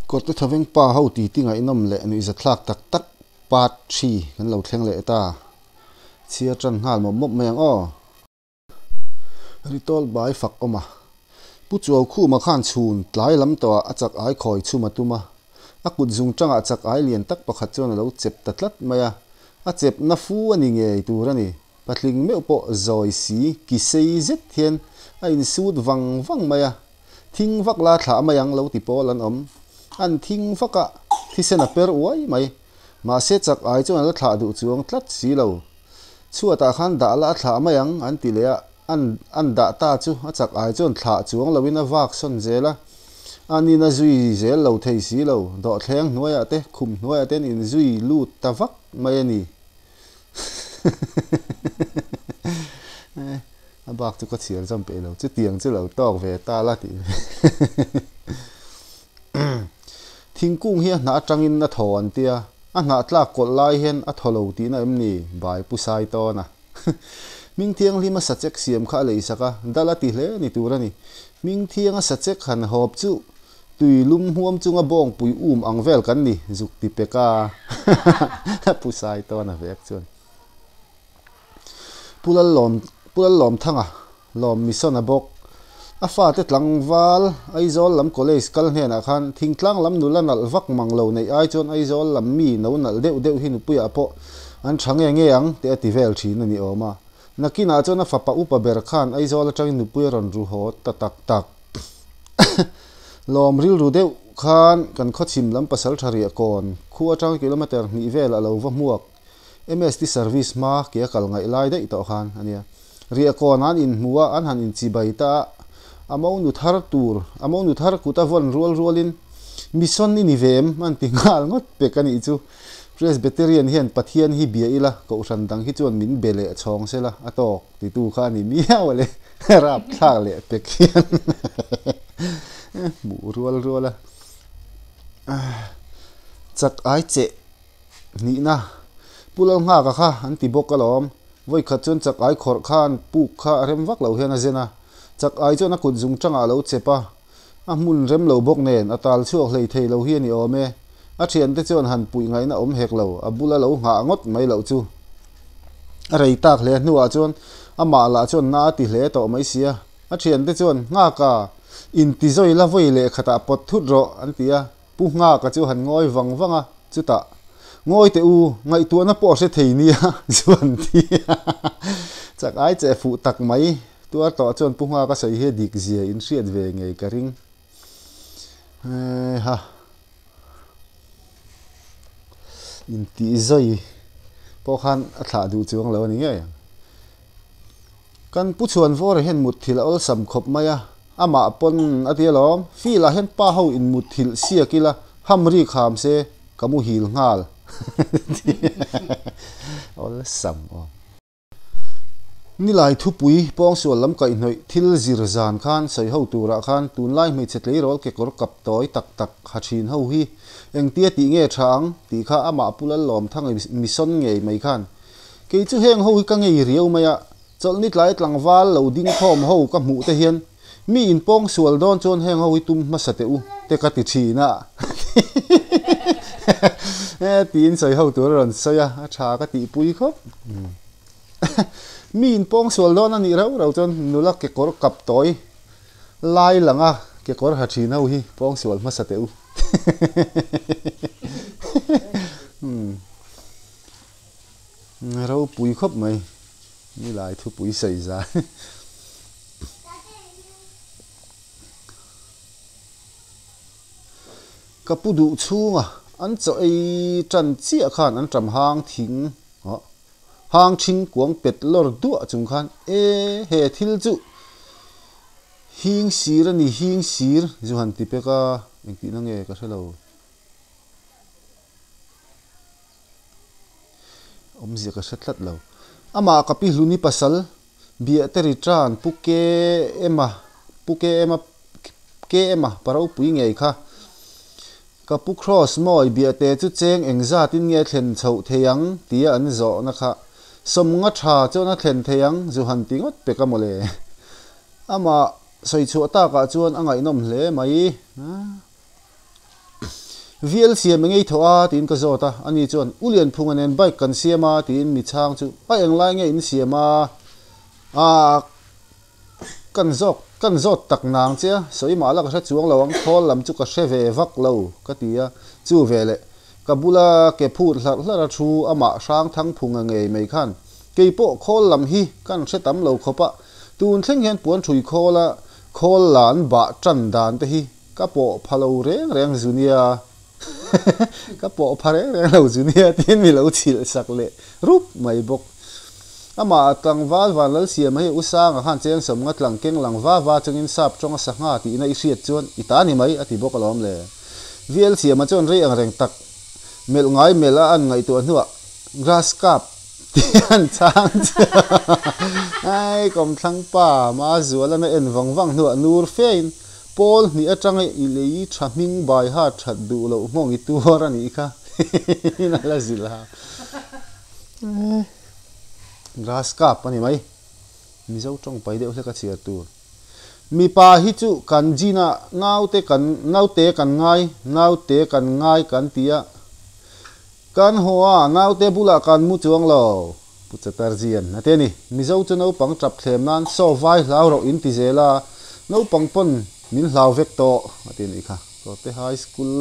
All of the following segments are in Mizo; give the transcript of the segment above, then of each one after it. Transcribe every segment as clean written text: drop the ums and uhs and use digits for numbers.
Kawrte thaveng pa ho titi ngaihnawm leh nuihzathlak tak tak part thi kan lo thleng leh ta. Chhiar tan nghal mawp mawp mai ang aw. Ritawl bai fak awm a. Pu Chuaukhuma khan chhun tlai lam tawhah a chak ai khawi chhum a tum a. A kut zung tangah chak ai lian tak pakhat chuan a lo chep ta tlat mai a. A chep na fu a ni ngei tur a ni. Patling meuh pawh zawi si ki sei zet hian a insut vang vang mai a. Thing vak la thlah mai ang lo ti pawl an awm. An thing vak a, thisen a per uai mai. Mahse chak ai chuan a la thlah duh chuang tlat si lo. Chhuatah khan dah la a thlah mai ang an ti leh a, an an dah ta chu a chak ai chuan thlah chuang loin a vak sawn zel a, an in a zui zel lo thei si lo, dawhthleng hnuaiah te khum hnuaiah te an inzui lut ta vak mai a ni. A bak chu ka chhiar zawm peih lo, chutiang chu lo tawk ve ta la tih Thingkung hi a hnah atangin a thaw an tia, a hnah tlak kawlh lai hian a thaw lo tihna em ni? Bai Pu Sai tawn a. Hmingthianghlim a sachek siam kha a leisak a, dal a ti hle ni tur a ni. Hmingthianga sachek han hawp chu tui lum hmuam chunga bawngpui um ang vel kan ni, zuk ti pek a Pu Sai tawn a vek chuan. Pu Lallawm Pu Lallawmthanga Lawm Mission a bawk. A fate tlangval Aizawl lam college kal hnenah khan thingtlang lam nula nalh vak mang lo neih ai chuan Aizawl lam mi no nalh deuh deuh hi nupuiah pawh an tha nge nge ang tih a ti vel thin a ni awm a. Nakinah chuan a fapa upa ber khan Aizawl atangin nupui a rawn ru haw ta tak tak. Lawm rilru deuh khan kan khawchhim lam pasal tha riah kawn khu atang kilometer hnih vel a lo va hmuak. MST service hma ke a kal ngaih lai daih tawh khan a nia. Riahkawn an inhmu a, an han inchibai ta a, a monu thar tur, a monu thar kut a vawn rual rualin Mission i ni ve em? an ti nghal ngawt pek a nih chu. Presbyterian hian Pathian hi bia ila, Kohhran dang hi chuan min be leh chhawng sela a tawk titu kha a ni miau a le, rapthlak leh pek hian hmuh rual rual a chak ai cheh. Nihna, Pu Lalnghaka kha an ti bawk alawm. Vawikhat chuan chak ai khawrh khan puk kha a rem vak lo hian a zen a. Chak ai chuan a kut zung tangah a lo chep a, a hmun rem lo bawk nen a tal chhuak hlei thei lo hi a ni awm e. A thiante chuan han puih ngaihna awm hek lo, a bula lo nghah ngawt mai loh chu. A rei tak hle hnuah chuan amah lah chuan na a ti hle tawh mai sia. A thiante chuan, Nghaka, intizawi la vawi leh khatah pawt thut rawh, an ti a. Pu Nghaka chu han ngawi vang vang a, chutah, Ngawi teh u, ngaihtuahna pawh a hre thei nia, chu an ti a. Chak ai che fuh tak mai, tuar tawh chuan Pu Nghaka sawi hi a dik zia in hriat ve ngei ka ring. Ha. Intih zawi pawh khan a thlah duh chuang lo a ni ngei ang. Kan Pu Chhuanvawra hian mutthilh a awlsam khawp mai a, amah pawn a ti alawm, field ah hian pa ho in mutthilh siak ila ham ri kham se ka muhil nghal awlsam aw. Nilai thupui pawngsual lam kaihhnawih thil zir zan khan sawi ho turah khan tunlai hmeichhe tleirawl kekawr kap tawi tak tak ha thin ho hi engtia tih nge tha ang tih kha amah Pu Lallawmthanga misawn ngei mai khan Kei chu heng ho hi ka ngei riau mai a, chawlhni tlai tlangval lo ding khawm ho ka hmuh te hian mi in pawng sual dawn chuan heng ho hi tum hmasa teh u te ka ti thin a tiin sawi ho tur a rawn sawi a, a tha ka tihpui khawp. Mi in pawng sual dawn a nih rauh rauh chuan nula kekawr kap tawi lai langa kekawr ha thin ho hi pawng sual hmasa teh u. Ropui khawp mai nilai thupui sawi zan. Ka pu duh chhunga an chaw ei tan chiah khan an ṭam hang thing hang ṭhing kuang pet lawr duah chung khan e he thil chu hing sir a ni hing sir zu han ti pek a engtihna nge ka hre lo. Awmzia ka hre tlat lo. Amah ka pi Hluni pasal Biahte Ritran Pu KM-a Pu KM-a KM-a pa ropui ngei kha. Ka Pu Cross mawi Biahte chu cheng engzatin nge thlen chhoh thei ang tia an zawhna kha. Sawmnga tha chuan a thlen thei ang zu han ti ngawt pek a mawle. Amah sawi chhuah takah chuan a ngaihnawm hle mai. VL siam eng ei thawh a? tiin ka zawt a. Ani chuan, U Lianphunga nen bike kan siam a tiin mi chhang chu, A englai nge in siam a? Aa. Kan zawk, kan zawt tak nang che a, sawi mah la ka hre chuang lo ang, khawl lam chu ka hre ve vak lo, ka ti a. Chu veleh, ka bula ke phut hlarh hlarh a thu amah hrang thang phunga ngei mai khan, kei pawh khawl lam hi kan hre tam lo khawp a, tun thleng hian puan ṭhui khawla khawl la an bah ṭan dan te hi ka pawh pha lo reng reng zu nia. Ka pawh pha reng reng lo chu nia tiin mi lo chhilh sak leh rup mai bawk. Amah tlangval van Lalsiama hi U Sanga khan cheng sawmnga tlang keng lang va va chungin sap tawng a sangha tihna i hriat chuan i ta ni mai a ti bawk alawm le. VL Siama chuan rei ang reng tak melh ngai melh a an ngaihtuah hnuah grass carp tih an chhang che a. Ai kawmthlang pa Mazuala na en vang vang hnuah nur fein Pawl hnih atanga i lei tha hming bai hat that duh loh nghawng i tuar a nih kha in a la zilh a. Grass carp a ni mai. Mizo tawng pai deuh hlek a chhiar tur. Mipa hi chu kan gene ah naute kan naute kan ngai naute kan ngai kan ti a. Kan haw a naute bulah kan mu chuang lo. Pu Chatterjee-a'n a ti a ni. Mizo chu naupang tap thlem nan saw vai hlau rawh in ti zel a, naupang pawn min hlau vek tawh a ti a nih kha. Kawrte High School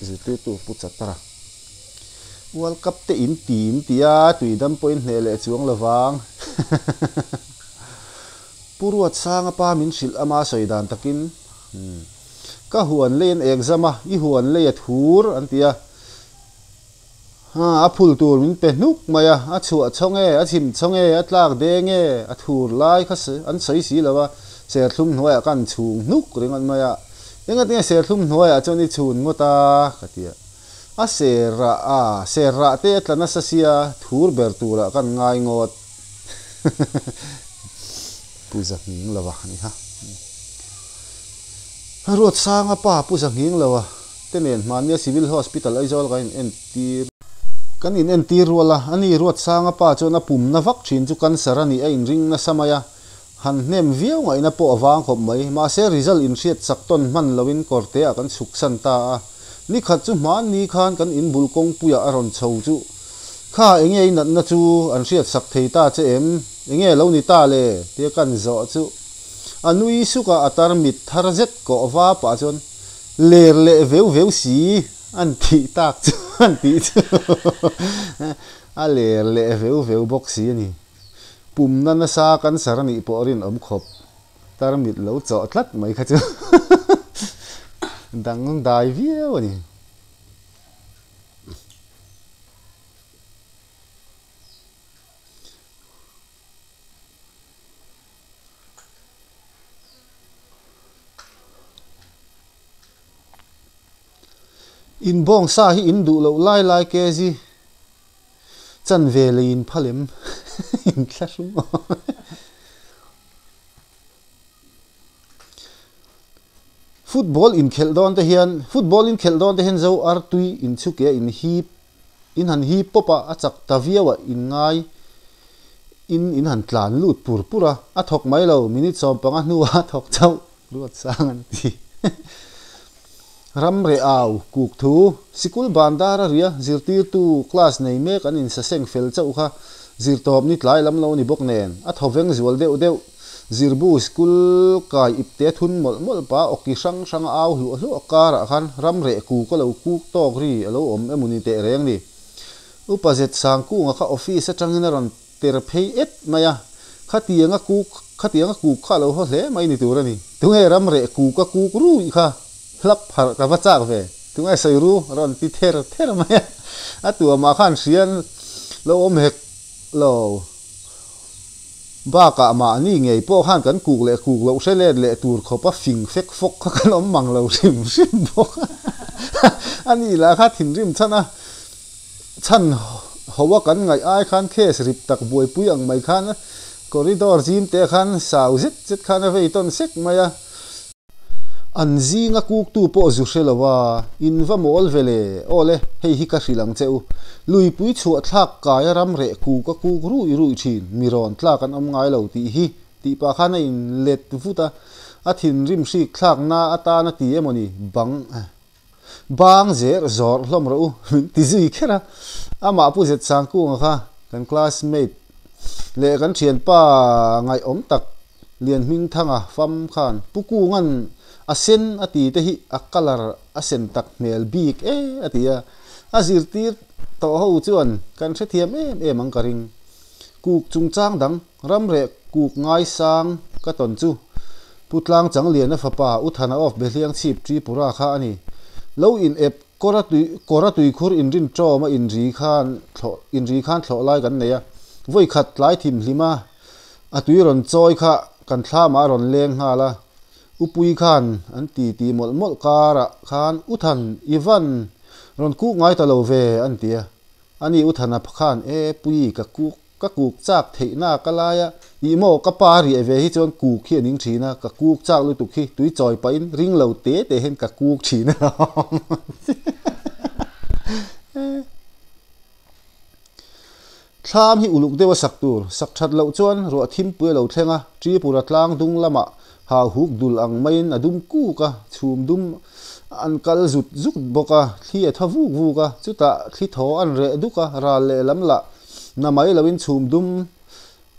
zirtirtu Pu Chatara. World Cup te in ti in ti a, tui dam pawhin hneh leh chuang lo vang. Pu Ruatsanga pa min hrilh ama sawi dan takin, Ka huan lei an exam a, i huan lei a thur an ti a. A phul tur min pe hnuk mai a, a chhuah chho nge, a chhim chho nge, a tlak deng nge, a thur lai kha an sawi si lo a, serthlum hnuaiah khan chhung hnuk ringawt mai a, engati nge serthlum hnuaiah chuan i chhun ngawt a? ka ti a, a ser rah a, ser rah te a tla nasa sia, thur ber turah kan ngai ngawt Pu Zahming lo a ni kha. Ruatsanga pa Pu Zahming lo a. Te nen hmania Civil Hospital Aizawl kan in entir. Kan in entir rual a, ani Ruatsanga pa chuan a pumna vak thin chu cancer a nih a inring nasa mai a, han hnem viau ngaihna pawh a vang khawp mai. Mahse result inhriat chak tawn hman loin kawrte ah kan chhuk san ta a. Nikhat chu hmanni khan kan inbul kawngpuiah a rawn chho chu, Kha enge i natna chu an hriat sak thei ta che em? Enge lo ni ta le? tia kan zawh chu a nui suk a, a tarmit thar zet kawh va pah chuan Ler leh veu veu si an tih tak chu an tih chu a ler leh veu veu bawk si a ni. Pumna nasa cancer a nih pawh rinawm khawp tarmit lo chawh tlat mai kha chu dangdai viau a ni. In bawng sa hi in duh loh lai lai kg chanve lei in phal em in thlahrung aw. Football inkhelh dawn te hian football inkhelh dawn te hian zo artui inchhuke a inhip In han hi pawp a, a chak ta viau a, in ngai in in han tlan lut pur pur a, a thawk mai lo, minute 15 hnuah a thawk chauh ruat sang an ti. Ram reh au, kuk thu, sikul ban dar a ria, zirtirtu class nei mek an insaseng fel chauh kha, zirtawp ni tlai lam lo ni bawk nen, a thawveng zual deuh deuh, zirbu sikul kai ipte thun mawlh mawlh pa awki hrang hrang a au hluah hluah karah khan ram reh kuk a lo kuk tawk ri a lo awm emaw ni teh reng ni. Upa zet Sangkunga kha office atangin a rawn ter phei et mai a, khatiang a kuk khatiang a kuk kha a lo haw hle mai ni tur a ni. Tunge ram reh kuk a kuk rui kha hlap harh ka va chak ve, tunge sawi ru a rawn ti ther ther mai a, a tuamah khan hrian lo awm hek lo. Bakah mahni ngei pawh khan kan kuk leh kuk loh hre let leh tur khawp a fing fek fawk kha kan awm mang lo hrim hrim bawk a. A nih lah kha thinrim chhan a chhan ho a kan ngaih ai khan case rip tak buaipui ang mai khan corridor zim te khan sau zet zet khan a vei tawn sek mai a. An zinga kuktu pawh zu hre lo a, in va mawl ve le, aw le, hei hi ka hrilh ang che u. Luipui chhuah thlak kaia ram reh kuk a kuk rui rui thin, mi rawn tlak an awm ngai lo tih hi, tih pah khan a inlet vut a, a thinrim hrik thlakna atan a ti emaw ni, bang bang zer zawrh hlawm rawh u min ti zui kher a, amah Pu Zetsangkunga kha kan classmate leh kan thianpa ngaihawm tak Lianhmingthanga fam khan Pu Kunga'n a sen a ti te hi a colour a sen tak hmel bik e a ti a, a zirtir tawh ho chuan kan hrethiam em em ang ka ring. Kuk chungchang dang ramreh kuk ngaisang ka tawn chu Pu Tlangchangliana fapa U Thana of Behliang Chhip Tripura kha a ni. Lo in ep kawr a tui kawr a tuikhur inrin tawm a inri khan thlawh inri khan thlawh lai kan nei a, vawikhat tlai thimhlim a A tui rawn chawi kha kan thlamah a rawn leng nghal a, U Pui khan an ti ti mawlh mawlh karah khan U Than, i van rawn kuk ngai ta lo ve an ti a. Ani U Thana khan e Pui ka kuk ka kuk chak theihna ka lai a, ih maw ka pa riah ve hi chuan kuk hi a ning thin a, ka kuk chak lutuk hi tui chawi pahin ring lo te te hian ka kuk thin a Thlam hi uluk deuh a sak tur, sak that loh chuan ruah thimpui a lo thleng a, Tripura tlang dung lamah hau huk dul ang maiin a dum kuk a, chhum dum an kal zut zut bawk a, thli a tha vuk vuk a, chutah thli thaw an reh duk a, ral lehlam lah na mai loin chhum dum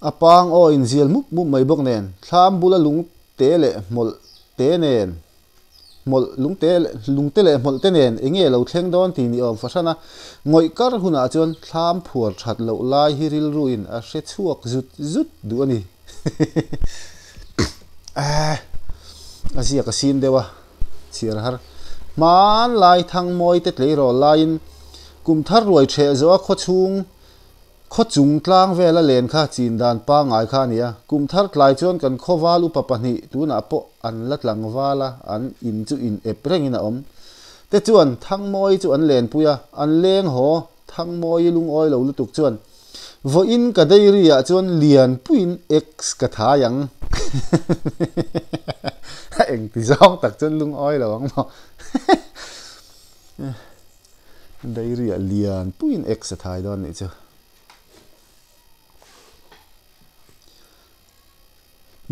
a pang aw inzial mup mup mai bawk nen, thlam bula lung te leh hmawlh te nen. Hmawlh lungte lungte leh hmawlh te nen enge lo thleng dawn tih ni awm fahran a, ngawih kar hunah chuan thlam phuar that loh lai hi rilru in a hre chhuak zut zut duh a ni. A ziak a sim deuh a, chhiar har. Hmanlai Thangmawi te tleirawl laiin kum thar ruai theh zawh a khawchhung Khaw chung tlang vela len kha chin dan pangngai kha a ni a, kum thar tlai chuan kan khaw val upa pahnih tunah pawh an la tlangval a, an in chu in ep rengin a awm. Te chuan Thangmawi chu an lenpui a, an leng haw Thangmawi lungawi lo lutuk chuan vawiin ka dairy ah chuan lianpuiin X ka thai ang. A engti zawng tak chuan lungawi lo ang maw. Dairy ah lian puiin X a thai dawn nih chu.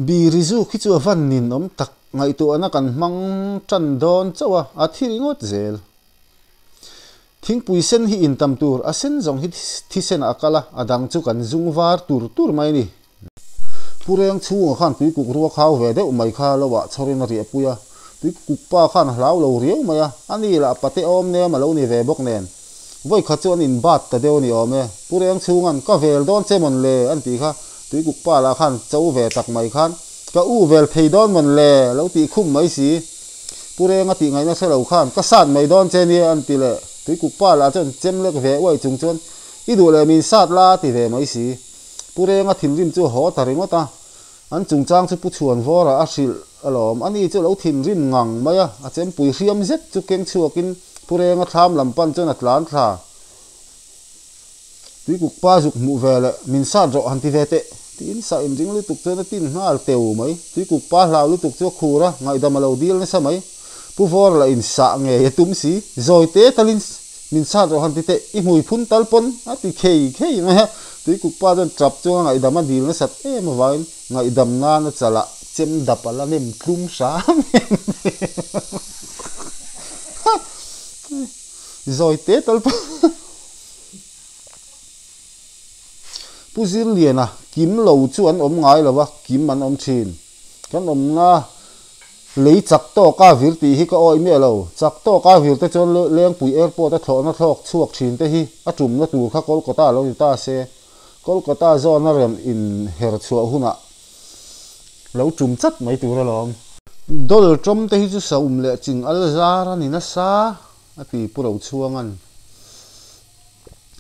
Biri zuk hi chu a van ninawm tak ngaihtuahna kan hmang tan dawn chauh a, a thi ringawt zel. Thingpui sen hi intam tur, a sen zawng hi thisen ah a kal a, a dang chu kan zung var tur tur mai a ni. Pu Reng chhunga khan tuikuk rua khau ve deuh mai kha lo ah chhawrin a riahpui a, tuikuk pa khan a hlau lo riau mai a, a ni lah pate awm nem a lo ni ve bawk nen. Vawikhat chu an in bat ta deuh a ni awm e. Pu Reng chhunga'n ka vel dawn che mawn le an tih kha tuikuk pa lah khan cho ve tak mai khan ka u vel thei dawn mawn le lo tih khum mai si. Pu Renga tih ngaihna hre lo khan ka sat mai dawn che nia an ti leh. Tuikuk pa lah chuan chem lek ve uaih chung chuan i duh leh min sat la ti ve mai si. Pu Renga thinrim chu a haw ta ringawt a, an chungchang chu Pu Chhuanvawra a hrilh alawm. Ani chu a lo thinrim ngang mai a, a chempui hriam zet chu keng chhuakin Pu Renga thlam lam pan chuan a tlan thla. Tuikuk pa zuk hmuh ve leh min sat rawh han ti ve teh tiin sah inring lutuk chuan a tin nghal teu mai. Tuikuk pa hlau lutuk chu a khur a, ngaihdam a lo dil nasa mai. Pu Vawra lah in sah ngei a tum si, zawi te talin Min sat rawh han ti teh, i hmui phun tal pawn a ti khei khei mai a. Tuikuk pa chuan tap chunga ngaihdam a dil nasat em avangin ngaihdam nan a chalah chem dap a la nem tlum hram em em. Zawi te tal pawn Pu Zirliana kim lo chu an awm ngai lo a, kim an awm thin. Kan awmna lei chak tawka vir tih hi ka awih miah lo. Chak tawka vir te chuan Lengpui Airport a thlawhna thlawk chhuak thin te hi a tumna tur kha Kolkata lo ni ta se. Kolkata zawna rem in her chhuah hunah lo tum chat mai tur alawm. Dol tawm te hi chu saum leh ching al zar a ni nasa a ti Pu Rochhuanga'n.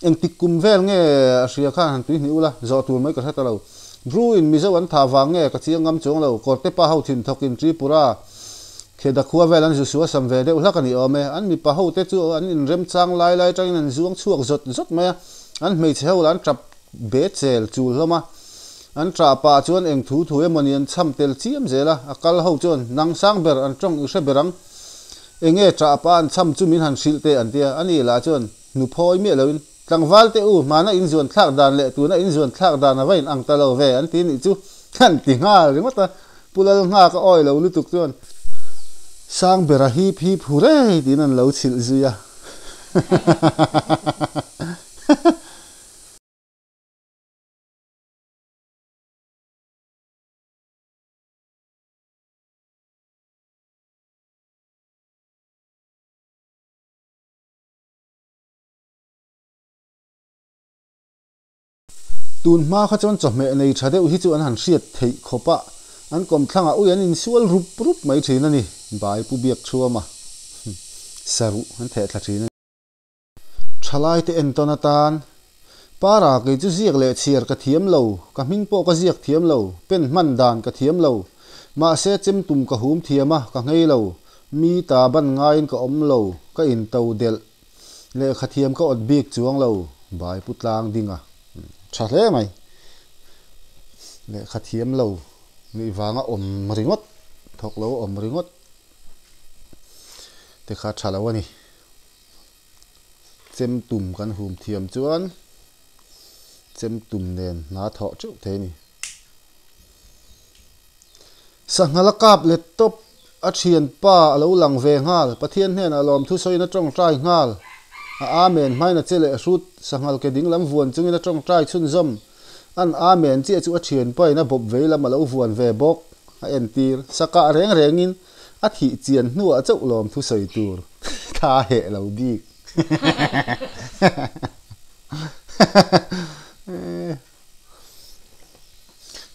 Engtik kum vel nge a hria khan han tui hnih ula, zawh tur mai ka hre ta lo. Bru in Mizo an thah vang nge ka chiang ngam chuang lo, Kawrte pa ho thin thawk in Tripura Kheda khua vel an zu sua sam ve deuh hlak a ni awm e. An mipa ho te chu an inremchang lai lai tangin an zuang chhuak zawt zawt mai a, an hmeichhe ho lah an tap be chel chul hlawm a. An tah pah chuan eng thu thu emawni an chham tel chiam zel a, a kal ho chuan nang sang ber an tawng i hre ber ang. Enge tah pah an chham chu min han hrilh teh an tia, ani lah chuan Hnu phawi miah loin, Tlangval te u, hmana inzuan thlak dan leh tuna inzuan thlak dan a va inang ta lo ve, an ti nih chu. An ti nghal ringawt a, Pu Lalnghaka awi lo lutuk chuan Sangbera hip hip hurei tiin an lo chhilh zui a. Tun hma kha chuan chawhmeh nei tha deuh hi chu an han hriat theih khawp a, an kawmthlangah ui an insual rup rup mai thin a ni, Bai Pu Biak Thuama saruh an theh thla thin a ni. Thalaite entawn atan, Para kei chu ziak leh chhiar ka thiam lo, ka hming pawh ka ziak thiam lo, pen hman dan ka thiam lo, mahse chemtum ka hum thiam a, ka nghei lo, mi ta ban ngaiin ka awm lo, ka into delh. Lehkha thiam ka awt bik chuang lo, Bai Pu Tlang ding a tha hle mai. Lehkha thiam lo nih vanga awm ringawt, thawk lo awm ringawt te kha tha lo a ni. Chem tum kan hum thiam chuan chem tum nen hna thawh teuh thei a ni. Sanghala kap let tawp a thianpa a lo lang ve nghal. Pathian hnenah lawmthu sawiin a tawngtai nghal. A Amen hmain a che leh hrut. Sanghal ke ding lam vuan chungin a tawngtai chhunzawm. An Amen chiah chu a thianpain a bawp vei lam a lo vuan ve bawk. A entir. Sakah reng rengin a thih chian hnuah chauh lawmthu sawi tur tha a heh lo bik.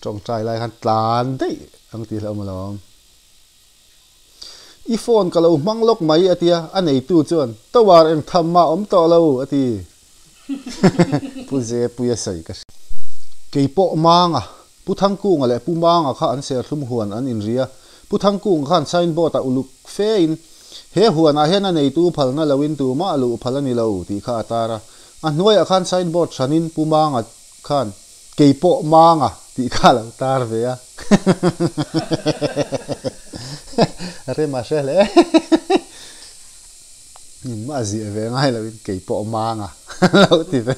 Tawngtai lai khan tlan daih ang tih hlauh alawm. I phone ka lo hmang lawk mai a tia, a neitu chuan tower eng tham mah awm tawh lo a ti. Pu Zepuia sawi ka hria. Kei pawh Manga, Pu Thangkunga leh Pu Manga kha an serthlum huan an inria. Pu Thangkunga khan signboard ah uluk fe in he huanah hian a neitu phalna loin tumah luh phal a ni lo tih kha a tar a. A hnuaiah khan signboard hranin Pu Manga khan kei pawh Manga tih kha a lo tar ve a. Rem a hre hle. Engmah a ziah ve ngai loin kei pawh Manga a lo ti ve.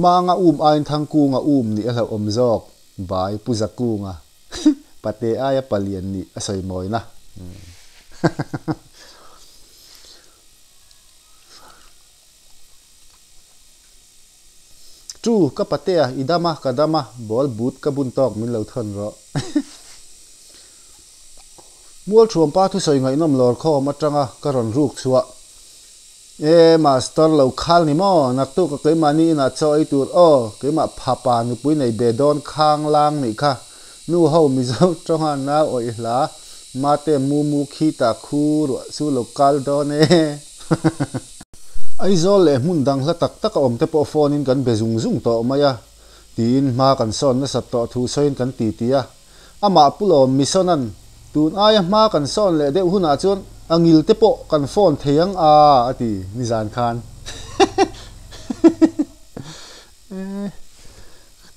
Manga um aiin Thangkunga um nih a hlauhawm zawk. Bai Pu Zakunga pate aia palian nih a sawi mawina. Chu, ka patea, i dam a, ka dam a, ball boot ka bun tawk min lo thawn rawh. Mualthuampa thusawi ngaihnawm lawr khawm atanga ka rawn ruk chhuah. E, master lo khal ni maw? Naktuk a keimahni inah chaw ei tur aw, keimah phapa nupui nei be dawn khang lang nih kha. Nu ho Mizo tawnga nau awih hla, mate mu mu khi ta khu ruah chu lo kal dawn e. Aizawl leh hmun dang hla tak tak a awm te pawh phone in kan be zung zung tawh mai a, tiin hma kan sawn nasat tawh thu sawiin kan ti ti a. Amah Pu Lawm Misona'n tun aia hma kan sawn leh deuh hunah chuan a ngil te pawh kan phone thei ang a a ti nizan khan.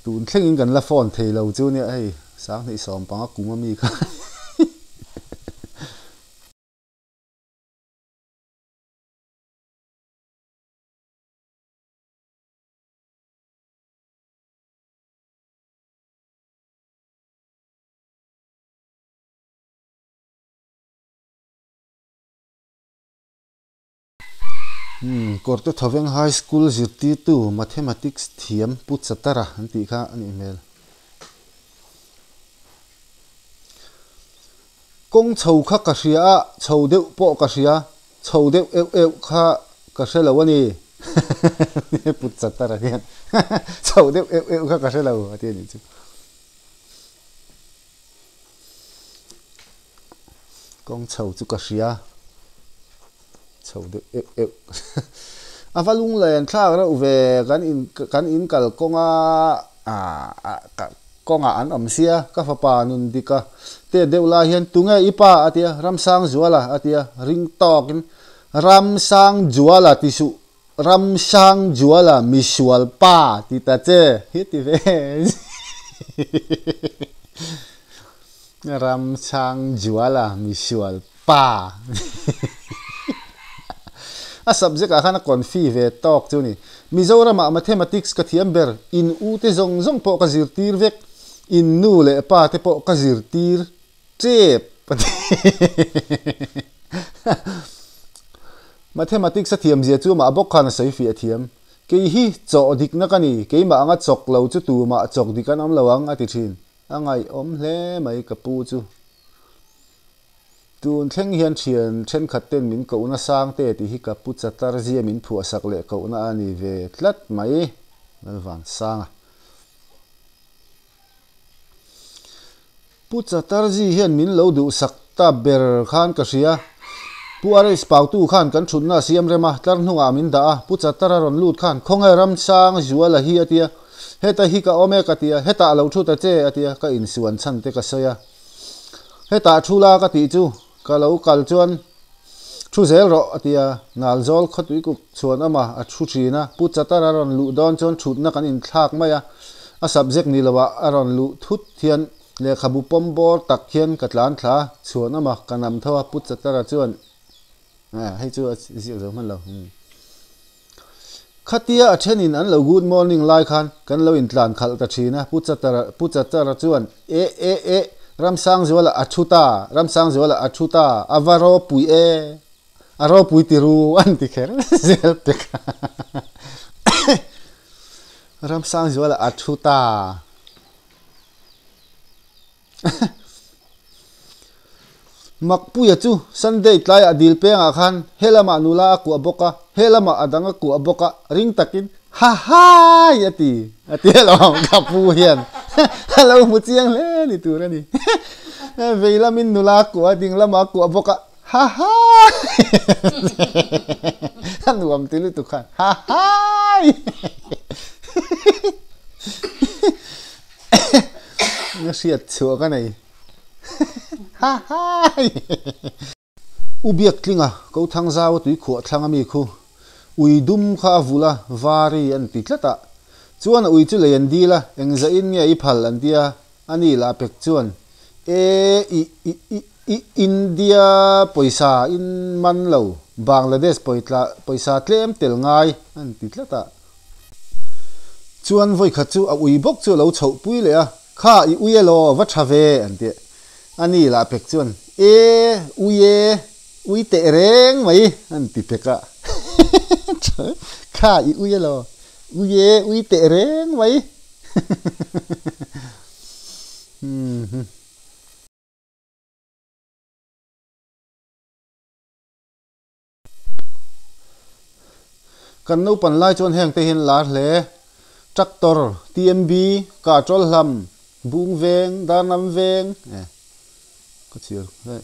Tun thlengin kan la phone thei lo chu nia hei sanghnih sawmpanga kum ami kha. Umm Kawrte Thawveng High School zirtirtu Mathematics thiam Pu Chatara an tih kha a nih hmel. Kawng chho kha ka hria a, chho deuh pawh ka hria, chho deuh euh euh kha ka hre lo a ni. Pu Chatara hian chho deuh euh euh kha ka hre lo a ti a nih chu. Kawng chho chu ka hria, chho deuh euh euh a va lunglen thlak reuh ve kan in kan in kal kawnga ah kawngah an awm sia ka fapa nun dik a te deuh lai hian tunge i pa a tia Ramsangzuala a tia ring tawkin Ramsangzuala ti suh Ramsangzuala misual pa ti ta che hi ti ve Ramsangzuala misual pa a subject ah khan a confi ve tawk chu ni. Mizoramah mathematics ka thiam ber, in u te zawng zawng pawh ka zirtir vek. In nu leh pa te pawh ka zirtir tep a ti. Mathematics a thiamzia chu amah bawk khan a sawi fiah thiam. Kei hi chawh dikna ka ni, keimah anga chawk lo chu tumah chawk dik an awm lo ang a ti thin. A ngaihawm hle mai ka pu chu. Tun thleng hian thian thenkhat ten min kohna sang te tih hi ka pu chatar zia min phuahsak leh kohna a ni ve tlat mai, Lalvansanga. Pu Chatterjee hian min lo duhsak ta ber khan ka hria. Pu RS Pautu khan kan thutna a siam rem a, tlar hnungah min dah a. Pu Chattar a rawn lut khan, Khawnge Ramsang Zuala hi a ti a. Heta hi ka awm e ka ti a, hetah a lo thu ta che a ti a, ka insuan chhan te ka sawi a. Hetah thu la ka tih chu ka lo kal chuan thu zel rawh a ti a, Nalzawl khawtui kuk chhuan awma a thu thin a, Pu Chatara rawn luh dawn chuan thutna kan inthlak mai a, a subject ni loah a rawn luh thut hian lehkhabu pawm bawr tak hian ka tlan thla a, chhuan awma ka nam tho a, Pu Chatara chuan hei chu a ziak zo hman lo. Khatia a thenin an lo good morning lai khan kan lo intlan khalh ta thin a, Pu Chatara Pu Chatara chuan E e e, Ramsangzuala a thu ta, Ramsangzuala a thu ta, a va ropui e, a ropui ti ru an ti kher zel pek a. Ramsangzuala a thu ta. Makpuia chu Sunday tlaiah dil pengah khan he lamah nula a kuah bawk a, he lamah a dang a kuah bawk a, ring takin Ha hai! a ti a ti alawm ka pu hian a lo hmu chiang hle ni tur a ni. Vei lamin nula a kuah a, ding lamah a kuah bawk a, Ha hai! A nuam ti lutuk khan Ha hai! Nga hriat chhuah ka nei. Ha hai! U Biaktlinga ko Thangzau a tui khuah thlang ami khu ui dum kha a vul a, vari an ti tlat a. Chuan a ui chu lei an dil a, engzah in nge i phal an tia, a ni lah pek chuan e i i i i India pawisa in man lo, Bangladesh pawisa tlem tel ngai an ti tlat a. Chuan vawikhat chu a ui bawk chu a lo chhoh pui leh a, Kha i ui elaw, va tha ve, an ti. A ni lah pek chuan, E, ui e, ui teh reng mai, an ti pek a. Kha i ui elaw, ui e, ui teh reng mai. Kan naupan lai chuan heng te hian lar hle. Tractor, TMB, Katrawl hlam, Bung veng, Darnam veng, eh ka chhiar hle.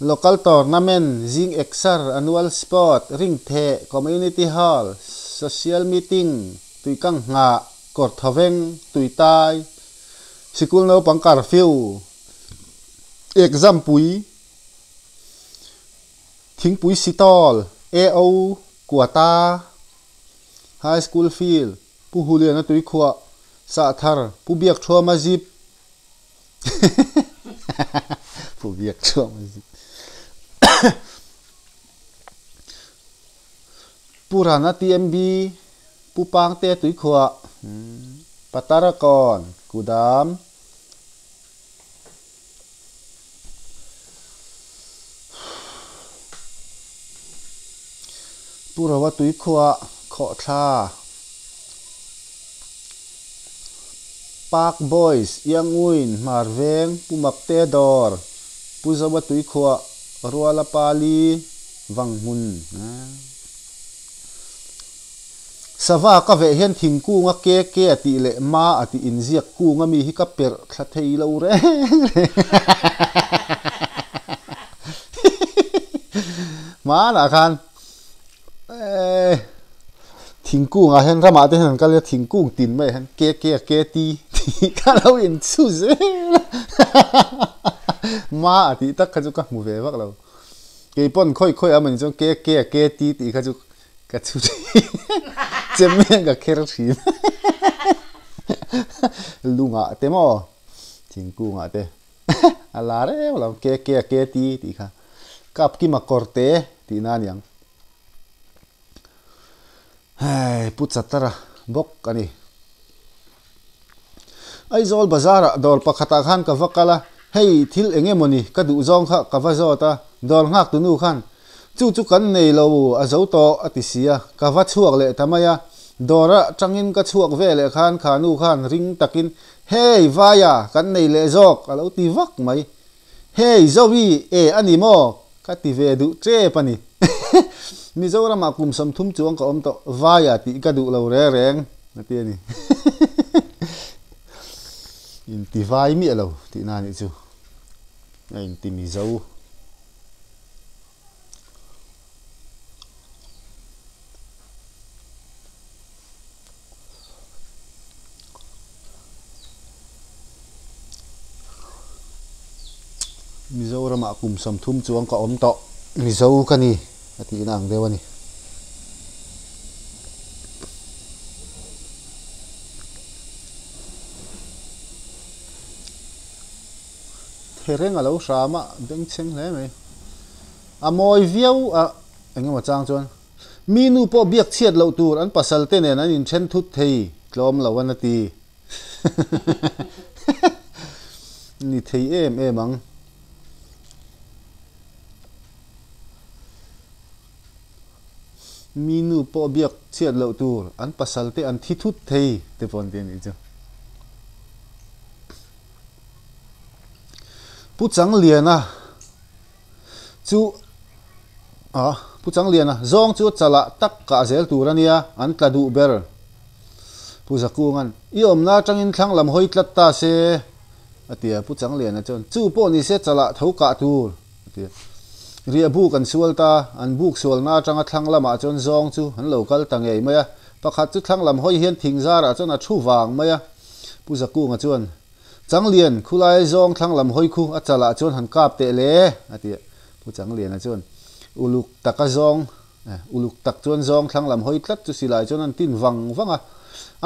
Local tournament, Zing Exer, Annual Sport, Ringtheh, Community Hall, Social Meeting, Tuikang nghah, Kawrthawveng, Tuitai, Sikul naupang curfew, Exam pui, Thingpui Sitawl, AO, Kuata, High School Field, Pu Huliana Tuikhuah, Sahthar, Pu Biakthuama Zip, Pu Biakthuama Zip, Pu Rana TMB, Pu Pangte Tuikhuah, Patarakawn, Kudam, Pu Rova tuikhuah khawhthla Park Boys, Ianguin, Hmar Veng, Pu Makte Dawr, Pu Zova tuikhuah Ruala Pali, Vanghmun. Sava ka veh hian thingkung a ke ke a tih leh ma a tih inziak kung a mi hi ka perh thla thei lo reng reng. Hmanah khan thingkung ah hian ramah te hian an kal ila thingkung tin mai ah hian ke ke a ke ti tih kha lo inchhu zel a. Ma a tih tak kha chu ka hmu ve vak lo. Keipawn khawi khawi a mawni chuan ke ke a ke ti tih kha chu Ka chu chem hian ka kher thin. Lungah te maw thingkungah te a la reuh lo ke ke a ke ti tih kha kap kima kawr te tih na aniang. Hei pu Chatara bawk a ni. Aizawl bazar-ah dawr pakhatah khan ka va kal a, hei thil eng emawni ka duh zawng kha ka va zawt a, dawr nghaktunu khan chu chu kan nei lo a zo tawh a ti si a, ka va chhuak leh ta mai a, dawr atangin ka chhuak ve leh khan kha nu khan ring takin Hei Vaia kan nei leh zawk a lo ti vak mai. Hei Zoe e a ni maw? Ka ti ve duh tep a ni. Mizoramah kum 30 chuang ka awm tawh, Vaia tih ka duh lo re reng a ti a ni. Inti vai miah lo tihna a nih chu. A inti Mizo. Mizoramah kum 30 chuang ka awm tawh, Mizo ka ni a tihna ang deuh a ni. Thereng a lo hram a, bengchheng hle mai. A mawi viau a, engemaw chang chuan. Mi nu pawh biak chhiat loh tur an pasal te nen an inthen thut thei tlawm lo an a ti. Ni thei em em ang. Mi nu pawh biak chhiat loh tur an pasal te an thi thut thei te pawh an ti a nih chu. Pu Changliana Chu a Pu Changliana zawng chu chalah tak kah zel tur a nia, an tla duh ber. Pu Zakunga'n, I awmna atangin thlang lam hawi tlat ta se, a ti a. Pu Changliana chuan, Chu pawh ni se chalah tho kah tur, a ti a. Riah buk an sual ta, an buk sualna atanga thlang lamah chuan zawng chu an lo kal ta ngei mai a. Pakhat chu thlang lam hawi hian thing zarah chuan a thu vang mai a. Pu Zakunga chuan, Changlian, khulai zawng thlang lam hawi khu a chalah chuan han kap teh le, a ti a. Pu Changliana chuan uluk taka zawng, uluk tak chuan zawng thlang lam hawi tlat chu silai chuan an tin vang vang a.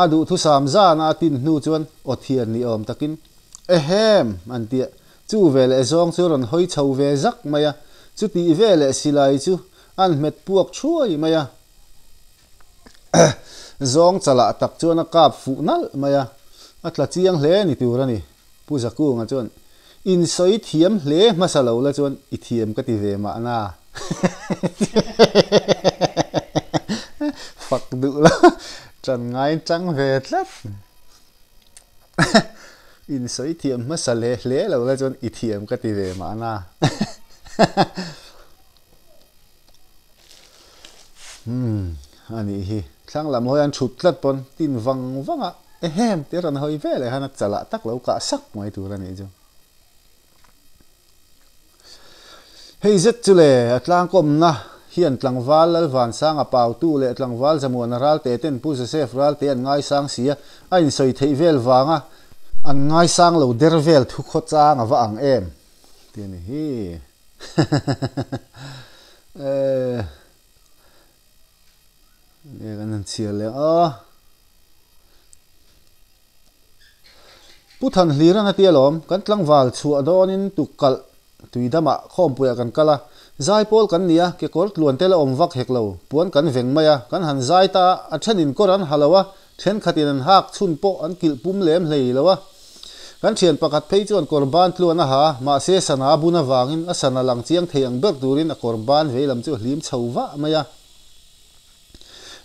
A duhthusam zana a tin hnu chuan aw thian ni awm takin, Ehem! an ti a. Chu veleh zawng chu rawn hawi chho ve zak mai a. Chutih veleh silai chu an hmet puak thuai mai a. Zawng chalah tak chuan a kap fuh nalh mai a, a tla chiang hle ni tur a ni. Pu Zakunga chuan, In sawi thiam hle hmasa lo la chuan i thiam ka ti ve mahna. Fak duh lo, ṭan ngai ṭang ve tlat. In sawi thiam hmasa hle hle lo la chuan i thiam ka ti ve mahna. Umm a nih hi. Thlang lam hawi an thut tlat pawn tin vang vang a ehem tia rawn hawi ve leh khan a chalah tak lo kah sak mai tur a nih chu. Hei zet chu le a tlangkawmna hian tlangval Lalvansanga Pautu leh tlangval Zamuana Ralte ten Pu Joseph Ralte an ngaisang si a, a insawi theih vel vanga an ngaisang lo der vel thu khawchang a va ang em tih a ni hi. Nge kan han chhiar leh a. Pu Thanhliran a ti alawm, kan tlangval chhuah dawnin tukkalh tuidamah khawmpuiah kan kal a, zaipawl kan ni a, kekawr tluan te la awm vak hek lo, puan kan veng mai a, kan han zai ta a, a thenin kawr an ha lo a, Thenkhatin an hak chhun pawh an kilh pum lem hlei lo a. Kan thian pakhat phei chuan kawr ban tluan a ha a, mahse sana a bun avangin a sana lang chiang thei ang ber turin a kawr ban veilam chu a hlim chho vah mai a.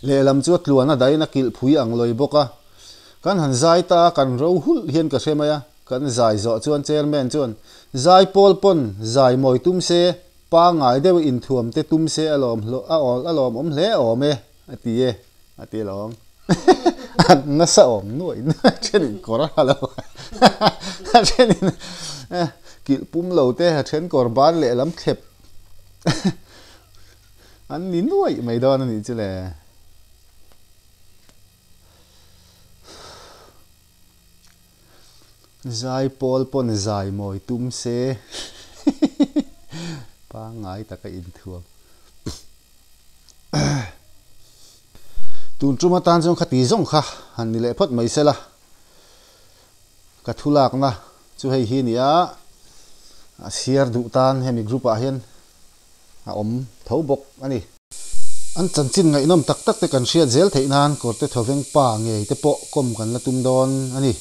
Lehlam chu a tluan a dahin a kilh phui ang lawi bawk a. Kan han zai ta a, kan ro hulh hian ka hre mai a. Kan zai zawh chuan chairman chuan, Zai pawl pawn zai mawi tum se, pangngai deuh inthuam te tum se a lawm a lawmawm hle awm e, a ti e. A ti alawm. An nasa awm nuai nuai a thenin kawr a ha lo a thenin kilh pum lo te a then kawr ban lehlam thlep an ni nuai mai dawn a nih chu le. Zai pawl pawn zai mawi tum se pangngai taka inthuam. Tun tum atan chuan khati zawng kha han ni leh phawt mai sela, ka thu lakna chu hei hi a ni a, a chhiar duh tan hemi group ah hian a awm tho bawk a ni. An chanchin ngaihnawm tak tak te kan hriat zel theih nan Kawrte Thawveng pa ngei te pawh kawm kan la tum dawn a ni.